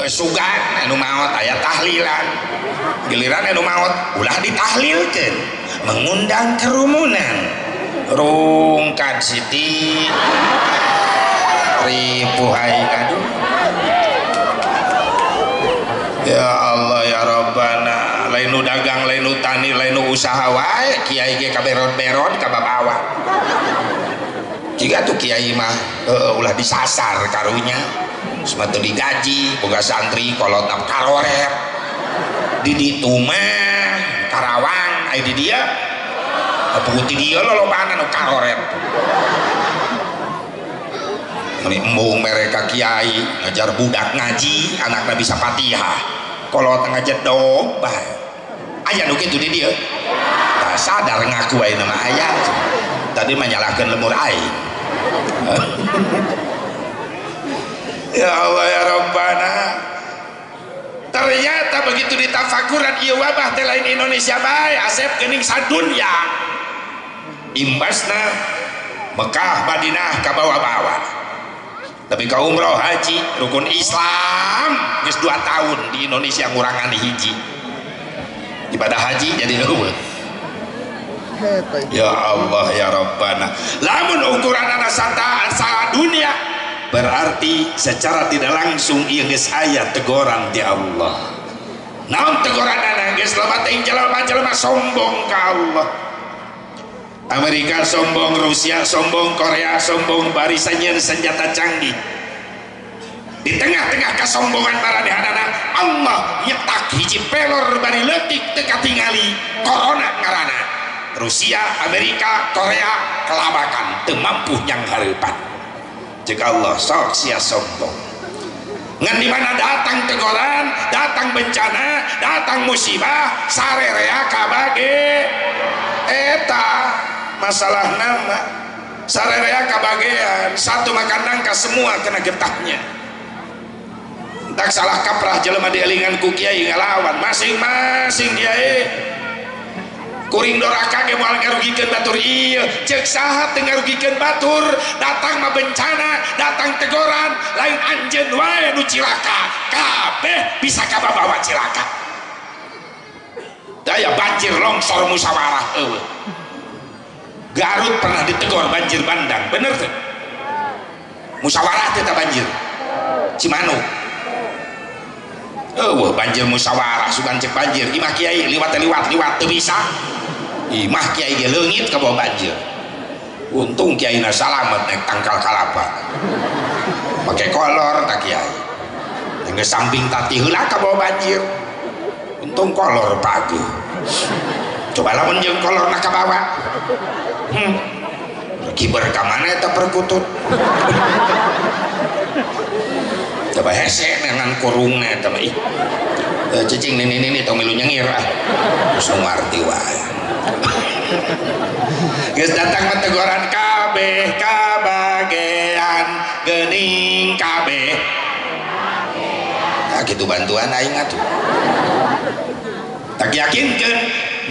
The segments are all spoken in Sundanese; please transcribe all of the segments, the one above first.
Sugan anu maot aya tahlilan. Giliran anu maot ulah ditahlilkeun, mengundang kerumunan. Rungkad Siti ripuh aing aduh. Ya Allah ya Rabbana, lain nu dagang, lain nu tani, lain nu usaha wae kiai ge kaberot-berot kababawa. Jika tuh kiai mah ulah disasar karunya. Sematu digaji, boga santri kolot karoret. Di ditu mah Karawang, aya di dia. Apa ti dia lolobana nu karoret. Meni embung mereka kiai ngajar budak ngaji, anakna bisa Fatihah. Kolot ngajedog bae. Aya nu kitu di dieu. Tah sadar ngaku ayeuna mah aya. Tadi menyalahkeun lemur aing. Ya Allah ya Rabbana. Ternyata begitu ditafakuran ieu wabah teh lain Indonesia bae, asep geuning sadunya. Imbasna Mekah Madinah kabawa-bawa. Tapi ka umroh haji rukun Islam geus 2 tahun di Indonesia ngurangan hiji. Ibadah haji jadi eueuh. Ya Allah ya Rabbana. Lamun ukuranana sa dunia berarti secara tidak langsung ieu geus aya teguran ti Allah. Naon teguranana geus loba teh jelema-jelema sombong ka Allah. Amerika sombong, Rusia sombong, Korea sombong, barisannya senjata canggih. Di tengah-tengah kesombongan maranehanana Allah nyetak hiji pelor bari leutik teu katingali corona ngaranna. Rusia, Amerika, Korea kelabakan teu mampu nyanghareupan. Cek Allah sok sia sombong. Ngan di mana datang teguran, datang bencana, datang musibah, sarerea kabage eta masalah nama sarerea kabagean satu makan nangka semua kena getahnya. Tak salah kaprah jelema dielingan ku kiai ngalawan masing-masing kiai. Kuring doraka ge moal ngarugikeun batur ieu, ceuk saha teu ngarugikeun batur, datang mah bencana, datang teguran, lain anjeun wae nu cilaka, kabeh bisa kababawa cilaka. Daya banjir longsor musyawarah eueuh. Garut pernah ditegur banjir bandang, bener teu? Musyawarah teh banjir. Cimanuk. Eueuh banjir musyawarah sugan cek banjir, imah kiai liwat liwat liwat teu bisa. Imah kiai ge leungit ka bawa banjir. Untung kiai na salamet naik tangkal kalapa. Make kolor tak kiai. Geus samping tati heula ka bawa banjir. Untung kolor pagi. Coba lamun jeung kolor na kabawa. Kiber ka mana eta perkutut. Coba hese dengan kurungna eta mah ih. Cicing nini nini tong milu nyengir ah. Geus nu ngarti wae. Geus datang mah teguran kabeh kabagean geuning kabeh. Tah kitu bantuan aing atuh. Tak yakinkeun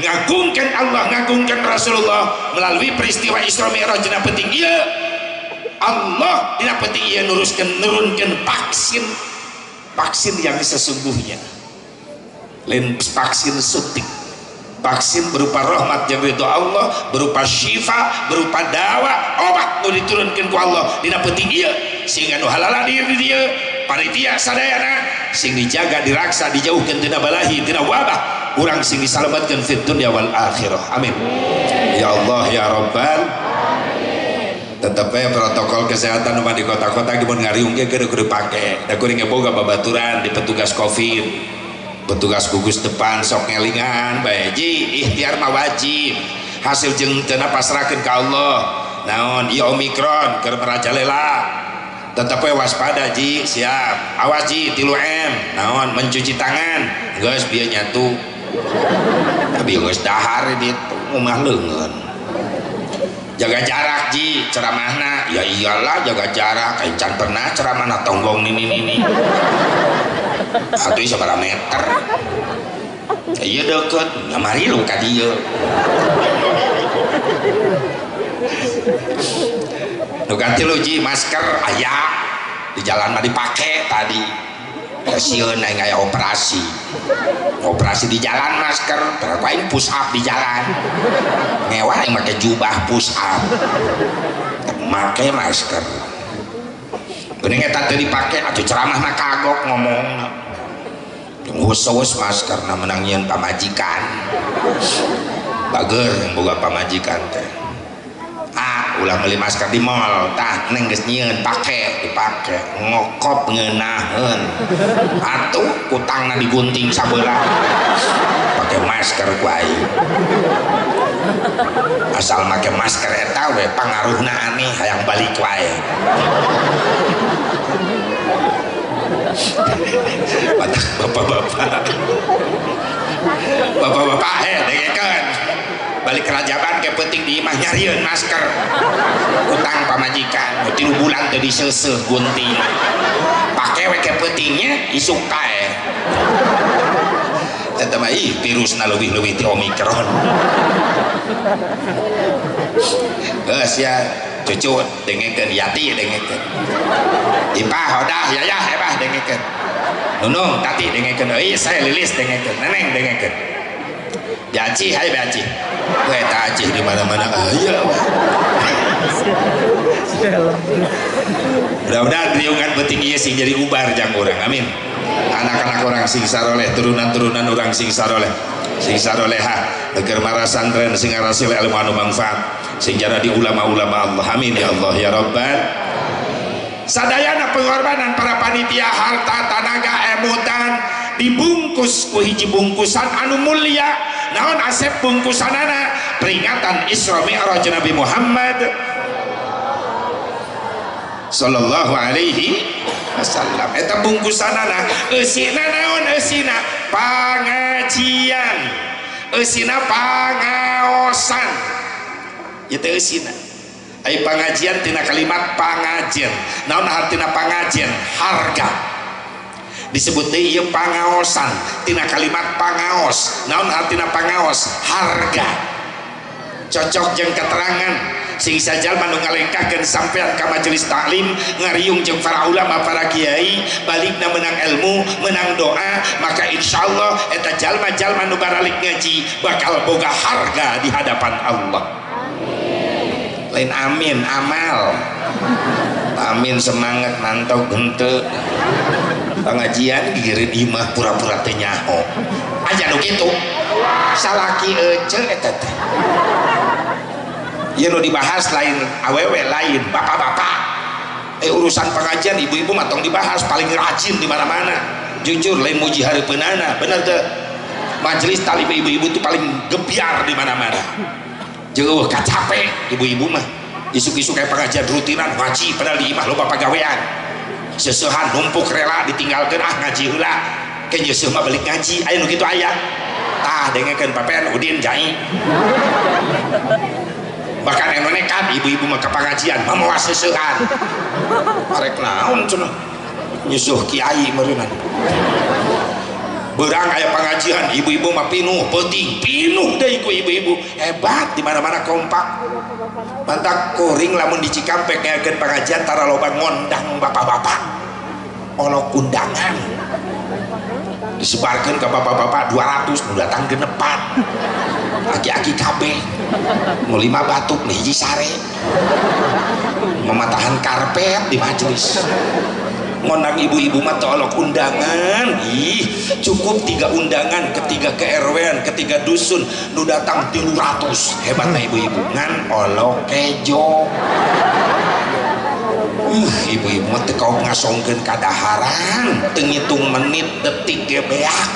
ngagungkeun Allah, ngagungkeun Rasulullah melalui peristiwa Isra Mi'raj dina penting ieu. Allah dina penting ieu nuruskeun nurunkeun vaksin, vaksin yang sesungguhnya. Lain vaksin suntik. Vaksin berupa rahmat yang ridho Allah, berupa syifa, berupa dawa, obat nu diturunkeun ku Allah dina penting ieu sehingga nu halal di dieu panitia sadayana sing dijaga, diraksa, dijauhkeun tina balahi, tina wabah, urang sing disalametkeun fid dunya wal akhirah. Amin. Ya Allah ya Rabbal. Tetep we protokol kesehatan mah di kota-kota ge mun ngariung ge kudu dipake. Da kuring ge boga babaturan di petugas Covid. Petugas gugus depan sok ngelingan bae ji ikhtiar mah wajib. Hasil jeung teu pasrahkeun ka Allah. Naon ieu Omikron keur merajalela. Tetep we waspada ji, siap. Awas ji 3M. Naon mencuci tangan, geus bieu nyatu. Tapi geus dahar ditu mah leungeun. Jaga jarak ji, ceramahna. Ya iyalah jaga jarak, can pernah ceramahna tonggong nini nini. Atuh sabaraha meter. Ieu deukeut, ngamari lu ka dieu. Nu katilu ji masker aya di jalan mah dipake tadi. Sieun aing aya operasi. Operasi di jalan masker, terus aing push up di jalan. Ngewah aing make jubah push up. Make masker. Geuning eta teu dipake atuh ceramah mah kagok ngomong. Khusus masker na menang nyieun pamajikan. Bager yang boga pamajikan teh. Ah, ulah beli masker di mall, tah neng geus nyieun pake, dipake, ngokop ngeunaheun. Atuh kutangna digunting sabelah. Pake masker ku aing. Asal make masker eta we pangaruhna aneh hayang balik wae. Batak bapak-bapak. Bapak-bapak dengekeun. Balik kerajaban ke penting di imah nyarieun masker. Utang pamajikan 3 bulan teu diseuseuh gunting. Pake we ke pentingnya isuk kae. Eta mah ih virusna leuwih-leuwih ti Omikron. Geus ya cucu dengekeun Yati dengekeun. Ipah hodah yayah ebah dengekeun. Nunung tati dengekeun euy saya Lilis dengekeun Neneng dengekeun. Biaci hai biaci. We eta acih di mana-mana aya. Mudah-mudahan riungan penting ieu sing jadi ubar jang urang. Amin. Anak-anak orang sing saroleh, turunan-turunan orang sing saroleh. Sing sarolehah, negeri marasantren sing ngarasil ilmu anu manfaat, sing jadi ulama-ulama Allah. Amin ya Allah ya Rabbal. Sadayana pengorbanan para panitia harta tanaga emutan dibungkus ku hiji bungkusan anu mulia. Naon asep bungkusanana? Peringatan Isra Mi'raj Nabi Muhammad sallallahu alaihi wasallam. Eta bungkusanana eusina naon eusina? Pangajian. Eusina pangaosan. Ieu teh eusina. Ai pangajian tina kalimat pangajian. Naon artina pangajian? Harga. Disebut deui ieu pangaosan tina kalimat pangaos. Naon artina pangaos? Harga. Cocok jeung keterangan sing sajalma nu ngalengkahkeun sampean ka majelis taklim ngariung jeung para ulama para kiai balikna menang ilmu menang doa, maka insyaallah eta jalma-jalma nu baralik ngaji bakal boga harga di hadapan Allah. Lain amin amal amin semangat mantau henteu pengajian gigireun imah pura-pura teu nyaho aja nu kitu salaki ece eta teh. Ieu nu dibahas lain awewe lain bapak-bapak. Urusan pengajian ibu-ibu mah tong dibahas, paling rajin di mana-mana. Jujur lain muji hareupeunana, bener teu? Majelis taklim ibu-ibu tuh paling gebyar di mana-mana. Jeuh kacape ibu-ibu mah. Isuk-isuk kayak pengajian rutinan ngaji padahal di imah loba pagawean. Seusehan numpuk rela ditinggalkeun ah ngaji heula. Ke nyeuseuh mah balik ngaji, aya nu kitu aya. Tah dengekeun papen Udin jai. Bahkan anu nekat ibu-ibu mah ka pengajian mamoa seusehan. Arek naon cenah? Nyusuh kiai meureunana. Beurang aya pengajian ibu-ibu mah pinuh peuting pinuh deui ku ibu-ibu. Hebat di mana-mana kompak. Mantak kuring lamun di Cikampek ngayakeun pengajian tara loba ngondang bapak-bapak. Olok undangan. Disebarkeun ka bapak-bapak 200 nu datang genepan. Aki-aki kabeh. Nu 5 batuk nu hiji sare. Mematahan karpet di majelis. Ngondang ibu-ibu mah tolok undangan. Ih, cukup 3 undangan, ketiga ke-RW-an, ketiga dusun, nu datang 300. Hebatna ibu-ibu ngan olok kejo. Ibu-ibu mah teu kaop ngasongkeun kadaharan, teu ngitung menit detik ge beak.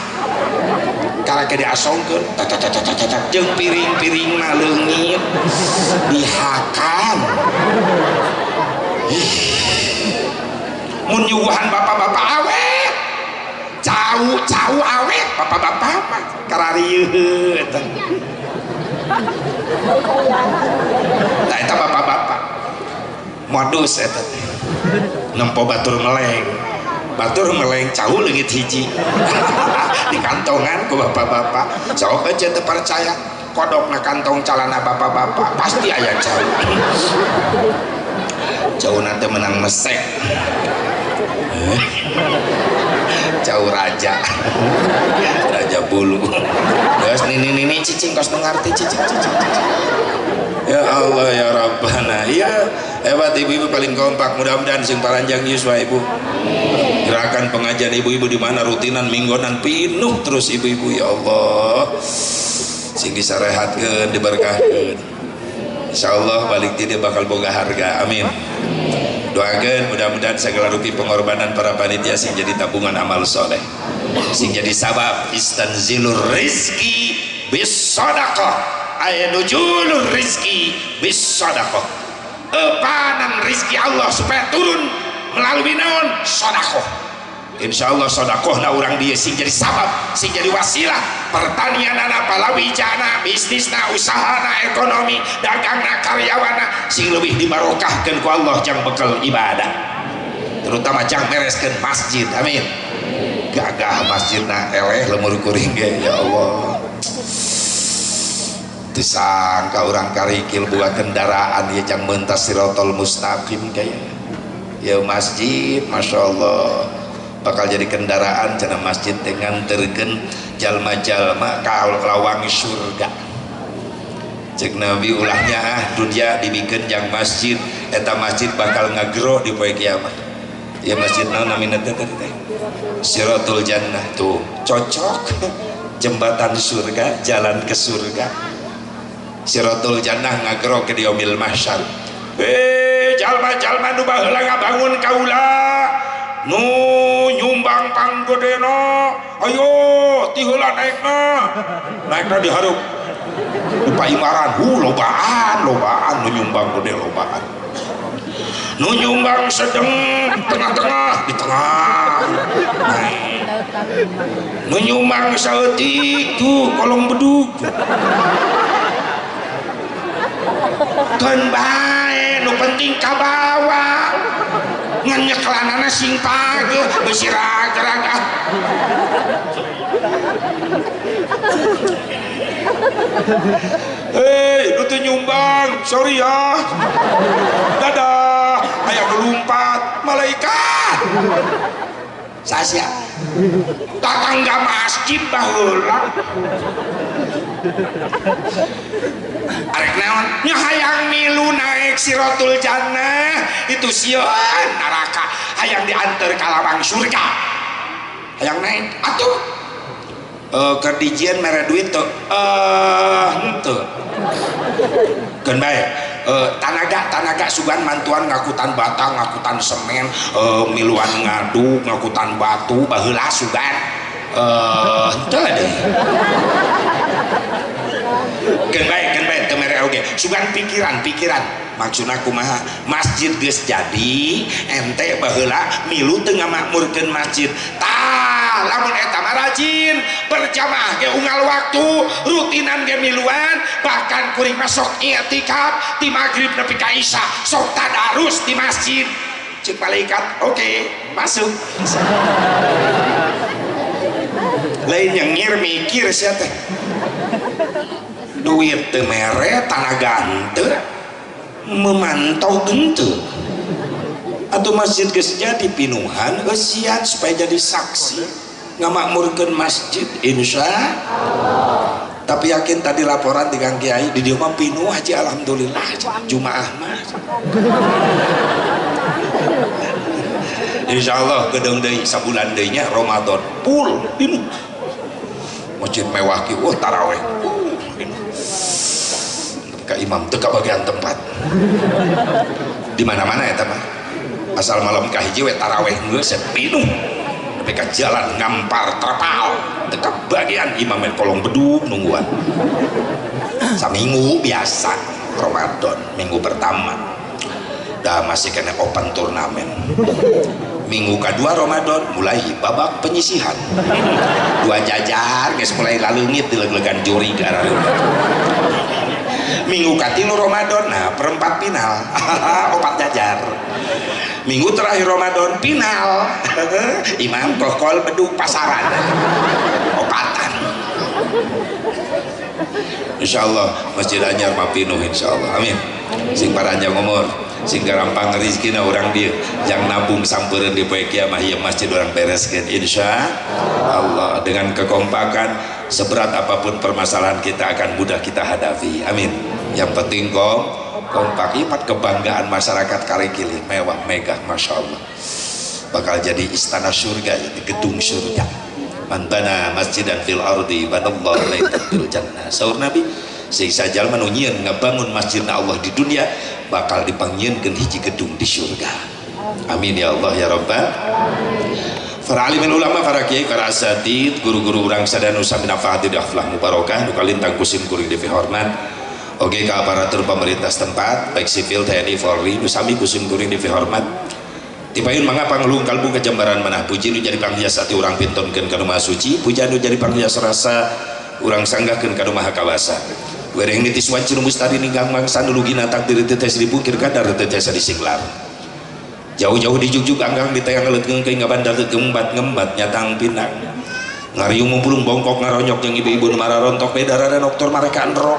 Karek diasongkeun tacacacacacak jeung piring-piringna leungit dihakan. Ih. Mun nyuguhan bapak-bapak awet cau-cau awet bapak-bapak mah kararieuh eta. Tah eta bapak-bapak modus eta teh nempo batur meleng cau leungit hiji di kantongan ku bapak-bapak. Sok aja teu percaya kodokna kantong calana bapak-bapak pasti aya cau. Cau nanti menang mesek. Cau raja. Raja bulu. Geus nini-nini cicing kos mengerti cicing cicing cicing. Ya Allah ya Rabbana. Iya, hebat ibu-ibu paling kompak. Mudah-mudahan sing paranjang yuswa ibu. Gerakan pengajian ibu-ibu di mana rutinan mingguan pinuh terus ibu-ibu ya Allah. Sing disarehatkeun, diberkahkeun. Insyaallah balik ti dia bakal boga harga. Amin. Doakeun mudah-mudahan segala rupi pengorbanan para panitia sing jadi tabungan amal soleh. Sing jadi sabab istanzilur rizki bis sadaqah. Aya nujulur rizki bis sadaqah. Epanan rizki Allah supaya turun melalui naon? Sedekah. Insyaallah sedekahna urang dieu sing jadi sabab, sing jadi wasilah pertanianana, palawijana, bisnisna, usahana, ekonomi, dagangna, karyawana sing leuwih dibarokahkeun ku Allah jang bekal ibadah. Terutama jang bereskeun masjid. Amin. Gagah masjidna eleh lemur kuring ge ya Allah. Disangka urang karikil buat kendaraan ya jang mentas sirotol mustaqim kaya. Ya masjid, masya Allah bakal jadi kendaraan cenah masjid dengan tergen jalma-jalma ka lawang surga. Cek Nabi ulahnya ah dunia dibikin jang masjid, eta masjid bakal ngagero di poe kiamat. Ya masjid naon namina teh teh? Siratul Jannah tuh cocok jembatan surga, jalan ke surga. Siratul Jannah ngagero ke diomil mahsyar. Jalma-jalma nu baheula ngabangun kaula nu nyumbang panggedena, ayo ti heula naekna. Naekna di hareup di paimaran, lobaan, lobaan nu nyumbang gede lobaan. Nu nyumbang sedeng tengah-tengah di tengah. Naik. Nu nyumbang saeutik tuh kolong bedug. Keun bae nu penting kabawa. Ngan nyekelanana sing pageuh beusi ragrag ah. Hei, nu teu nyumbang, sorry ya. Dadah, aya nu lumpat, malaikat. Sasia. Tatangga masjid baheula. Arek naon? Nya hayang milu naik siratul jannah, itu sieun neraka, hayang diantar ka lawang surga. Hayang naik atuh. Keur dijieun mere duit teu? Henteu. Keun bae. Tanaga sugan mantuan ngakutan batang, ngakutan semen, miluan ngaduk, ngakutan batu, baheula sugan. Henteu deui. Keun bae teu mere oge. Sugan pikiran. Maksudna kumaha? Masjid geus jadi, ente baheula milu teu ngamakmurkeun masjid. Tah, lamun eta mah rajin berjamaah ge unggal waktu, rutinan ge miluan, bahkan kuring masuk i'tikaf di maghrib nepi ka isya, sok tadarus di masjid. Cek malaikat, oke, masuk. Lain nyengir mikir sia teh. Duit teu mere, tanaga henteu, memantau henteu. Atau masjid geus jadi pinuhan, eusian supaya jadi saksi ngamakmurkeun masjid, insya Allah. Tapi yakin tadi laporan di Kang Kiai di dieu mah pinuh haji alhamdulillah jumaah mah. Insya Allah gedeung deui sabulan deui nya Ramadan full pinuh. Masjid mewah kieu wah taraweh. Ka imam teu kabagian tempat. Di mana-mana eta mah. Asal malam kahiji we taraweh geus pinuh. Nepi ka jalan ngampar terpal teu kabagian imam kolong bedug nungguan. Saminggu biasa Ramadan minggu pertama. Dah masih kena open turnamen. Minggu kedua Ramadan mulai babak penyisihan. Dua jajar geus mulai lalungit dileg-legan juri ke arah. Minggu katilu Ramadan, nah perempat final, opat jajar. Minggu terakhir Ramadan final, imam kokol bedug pasaran, opatan. Insya Allah Masjid Anyar mah pinuh insya Allah, amin. Sing paranjang umur. Sing gampang rezekina urang dieu jang nabung sampeureun di poe kiamah ieu masjid urang bereskeun insya Allah. Dengan kekompakan seberat apapun permasalahan kita akan mudah kita hadapi. Amin. Yang penting kompak. Ipat kebanggaan masyarakat Karikili mewah megah masya Allah. Bakal jadi istana surga, jadi gedung surga. Man bana masjidan fil ardi banallahu baitan fil jannah. Saur Nabi, sing sajalma nu nyieun ngabangun masjidna Allah di dunia bakal dipanggieunkeun hiji gedung di surga. Amin ya Allah ya Rabbal. Para alimin ulama, para kiai, para asatid, guru-guru urang sadaya nu sami nafaat di aflah mubarakah nu kalintang kusim kuring dipihormat. Oke ka aparatur pemerintah setempat baik sipil, TNI, Polri nu sami kusim kuring dipihormat. Tipayun mangga panglung kalbu kejembaran manah puji nu jadi panghias ati urang pintonkeun ka nu Maha Suci, puja nu jadi panghias rasa urang sanggahkeun ka nu Maha Kawasa. Wereng nitis wanci nu mustari ninggang mangsa nu lugina takdir teu tiasa dipungkir kadar teu tiasa disinglar. Jauh-jauh dijugjug anggang ditayang ngeleutkeun ke ngabandar gembat ngembat nyatang pinang. Ngariung mumpulung bongkok ngaronyok jeung ibu-ibu nu mararontok beda rada noktor marekaan rok.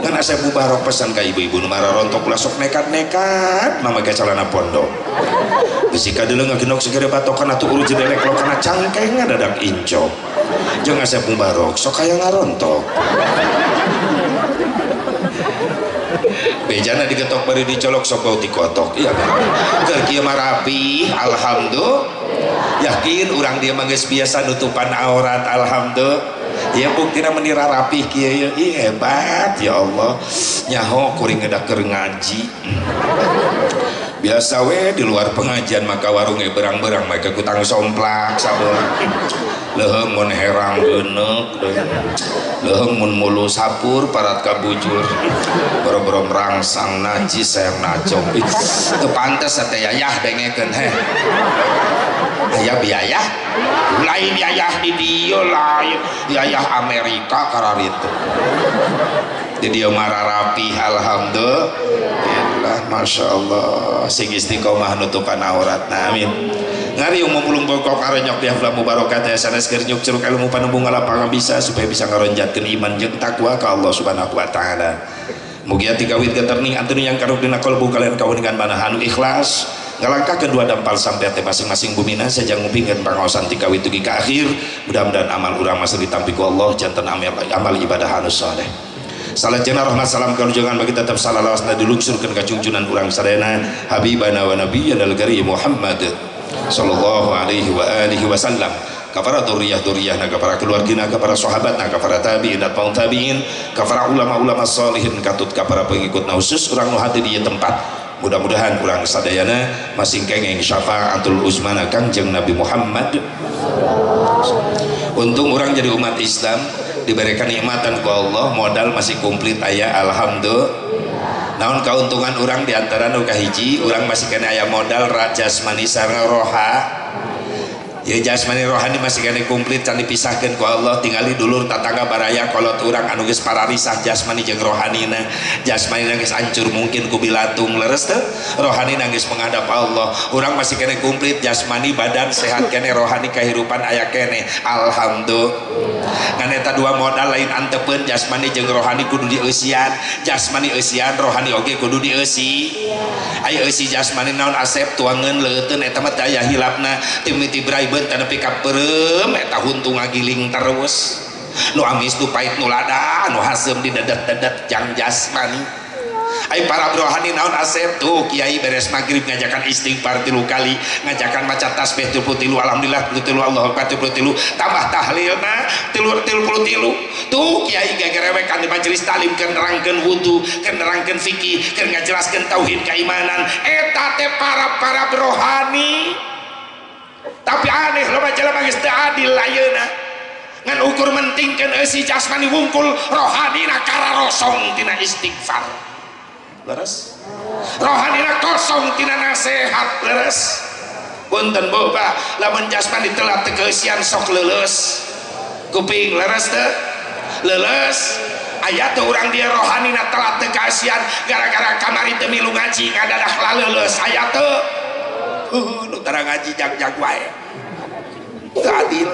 Ngan Asep Mubarok pesan ka ibu-ibu nu mararontok ulah sok nekat-nekat mamaga calana pondok. Bisi kadeuleu ngagenok segede patokan atuh urut jedelek lokana cangkeng ngadadak incok. Jeung Asep Mubarok sok aya ngarontok. Bejana digetok bari dicolok sok bau tikotok. Iya kan? Keur kieu mah rapi, alhamdulillah. Yakin urang dia mah geus biasa nutupan aurat, alhamdulillah. Ya buktina menira rapih kieu ieu. Ih hebat ya Allah. Nyaho kuring ngedak keur ngaji. Biasa we di luar pengajian maka warung ge berang-berang make kutang somplak sabeula. Leuheung mun herang geuneuk, leuheung mun mulu sapur parat kabujur. Boro-boro merangsang najis sayang nacong. Teu pantes teh yayah dengekeun heh. Aya biaya lain yayah di dieu lain yayah Amerika kararitu. Di dieu mah rapi alhamdulillah masya Allah sing istiqomah nutupan auratna amin. Ngariung mumulung bongkok arenyok di aflah mubarokat ya sanes keur nyuk curug ilmu panembung ngalapangan bisa supaya bisa ngaronjatkeun iman jeung takwa ka Allah Subhanahu wa taala. Mugia tikawit geterning antun yang karuk dina kalbu kalian kawuningan manah anu ikhlas ngalangkah kedua dampal sampai teh masing-masing bumina sejang ngupingkeun pangaosan tikawit dugi ka akhir. Mudah-mudahan amal urang masih ditampi ku Allah janten amal ibadah anu saleh. Salajengna rahmat salam kalujangan bagi tetap salalawasna dilungsurkeun ka junjunan urang sadayana habibana wa nabiyyana al-karim Muhammad sallallahu alaihi wa alihi wasallam, ka para dzurriyyah-dzurriyyahna, ka para keluargina, ka para sahabatna, ka para tabi'in dan tabi'in, ka para ulama-ulama salihin, katut ka para pengikutna khusus urang nu hadir di tempat. Mudah-mudahan urang sadayana masing kenging syafaatul uzmana Kangjeng Nabi Muhammad. Untung urang jadi umat Islam diberikan nikmatan ku Allah, modal masih komplit aya alhamdulillah. Naon kauntungan urang diantara nu kahiji, urang masih kena aya modal jasmani sareng roha. Ya jasmani rohani masih kena komplit can dipisahkeun ku Allah, tingali dulur tatangga baraya kolot urang anu geus pararisah jasmani jeung rohanina. Jasmanina geus hancur mungkin ku bilatung leres teu, rohanina geus menghadap Allah. Urang masih kena komplit jasmani badan sehat kene, rohani kahirupan aya kene alhamdulillah. Ngan eta dua modal lain antepeun jasmani jeung rohani kudu dieusian, jasmani eusian rohani oge kudu dieusi. Aya eusi jasmani naon asep tuangeun leuteun eta mah teu aya hilapna, timiti brai beun nepi ka peureum eta huntu ngagiling terus. Nu amis nu pait nu lada nu haseum didedet-dedet jang jasmani. Ai para rohani naon asep tuh kiai beres magrib ngajakan istighfar 3 kali, ngajakan maca tasbih 33, alhamdulillah 33, Allahu akbar 33, tambah tahlilna 33. Tuh kiai gagerewekan di majelis taklim keur nerangkeun wudu, keur nerangkeun fikih, keur ngajelaskeun tauhid keimanan. Eta teh para rohani. Tapi aneh loba jelema geus teu adil ayeuna. Ngan ukur mentingkeun eusi jasmani wungkul, rohanina kararosong tina istighfar. Leres? Rohanina kosong tina nasehat, leres? Punten Bu, Pak, lamun jasmani telat teu keusian sok leuleus. Kuping leres teu? Leuleus. Aya teu urang dia rohanina telat teu kasian gara-gara kamari teu milu ngaji ngadadak laleuleus. Aya teu? Nu tara ngaji jag-jag wae. Teu adil.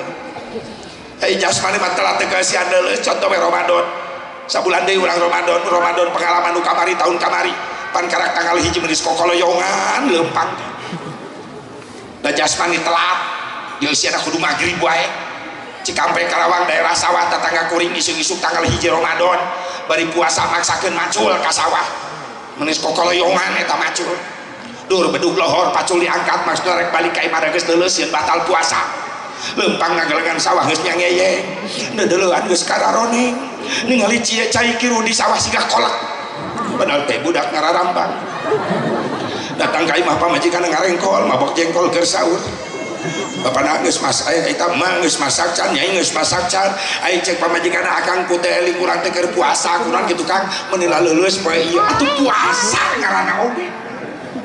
Ai jasmani mah telat teu kasian leuleus, contoh we Ramadan. Sabulan deui urang Ramadan, Ramadan pengalaman nu kamari tahun kamari. Pan karak tanggal 1 geus kokoloyongan leumpang. Da jasmani telat, di usiana kudu magrib wae. Cikampek Karawang daerah sawah tetangga kuring isuk-isuk tanggal 1 Ramadan bari puasa maksakeun macul ka sawah. Menis kokoloyongan eta macul. Dur bedug lohor pacul diangkat maksudna rek balik ka imah geus leuleus sieun batal puasa. Leumpang ngagalengan sawah geus nyangeye. Deudeulean geus kararoning. Ningali cai kiru di sawah siga kolak. Padahal teh budak ngararambang. Datang ka imah pamajikan ngarengkol, mabok jengkol keur sahur. Bapana geus masak eta mah geus masak can, nyai geus masak can. Ai cek pamajikan akang ku teh eling urang teh keur puasa, kurang kitu Kang, meuni leuleus poe ieu. Atuh puasa ngaranna oge.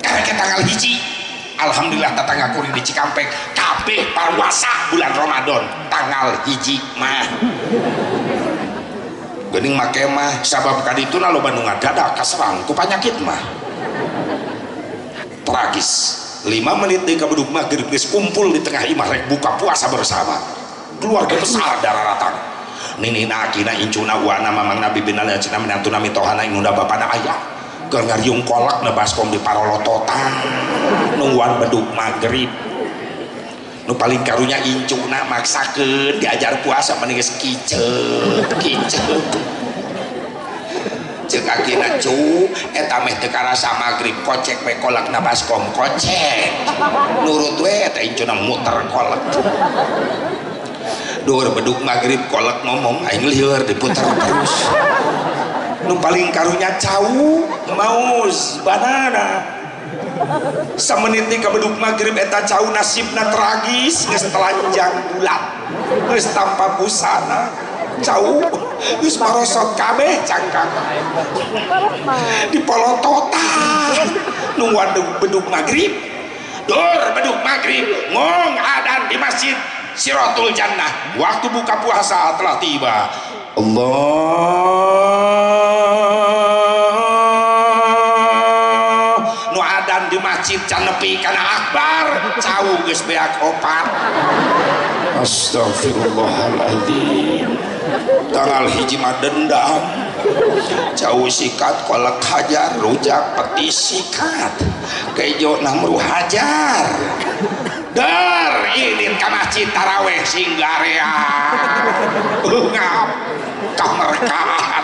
Karek tanggal 1. Alhamdulillah tetangga kuring di Cikampek kabeh parwasa bulan Ramadan tanggal 1 mah. Geuning make mah sabab kadituna loba nu ngadadak kaserang ku panyakit mah. Tragis. 5 menit deui ka bedug magrib geus kumpul di tengah imah rek buka puasa bersama. Keluarga besar dararatang. Ninina akina incuna uana mamangna bibina cina minantuna mitohana ingunda bapana ayah. Keur ngariung kolak na baskom di parolototan nungguan bedug magrib. Nu paling karunya incuna maksakeun diajar puasa meni geus kiceut kiceut. Ceuk akina cu eta meh teu karasa magrib kocek we kolak na baskom kocek. Nurut we eta incuna muter kolak. Dur bedug magrib kolak ngomong aing lieur diputer terus. Nu paling karunya cau maus banana. Samenit ka bedug magrib eta cau nasibna tragis geus telanjang bulat geus tanpa busana cau geus marosot kabeh cangkang dipolototan nungguan bedug magrib. Dur bedug magrib ngong adan di masjid Siratul Jannah, waktu buka puasa telah tiba. Allah nu adan di masjid can nepi kana akbar cau geus beak opat. Astagfirullahaladzim. Tanggal 1 mah dendam. Cau sikat kolak hajar rujak petis sikat kejo namru hajar. Dar ini ka masjid taraweh singgarea ungap kamerkaan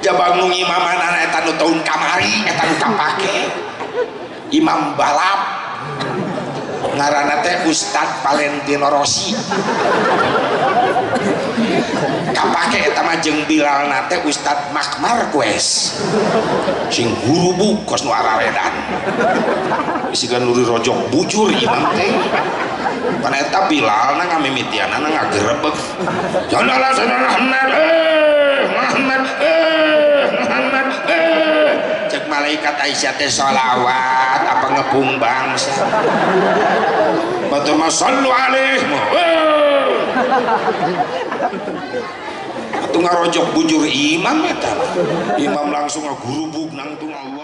jabang nu imamanana eta nu taun kamari eta nu kapake imam balap ngaranna teh Ustad Valentino Rossi kapake eta mah jeung Bilalna teh Ustad Marc Marquez sing hurubuk kos nu araredan bisikan nuri rojok bujur imam teh pan eta Bilalna ngamimitianana ngagerebeg sallallahu Muhammad Muhammad Muhammad cek malaikat Aisyah teh sholawat apa ngepung bangsa batur mah sallu alaihi atuh ngarojok bujur imam eta imam langsung ngagurubug nangtung Allah.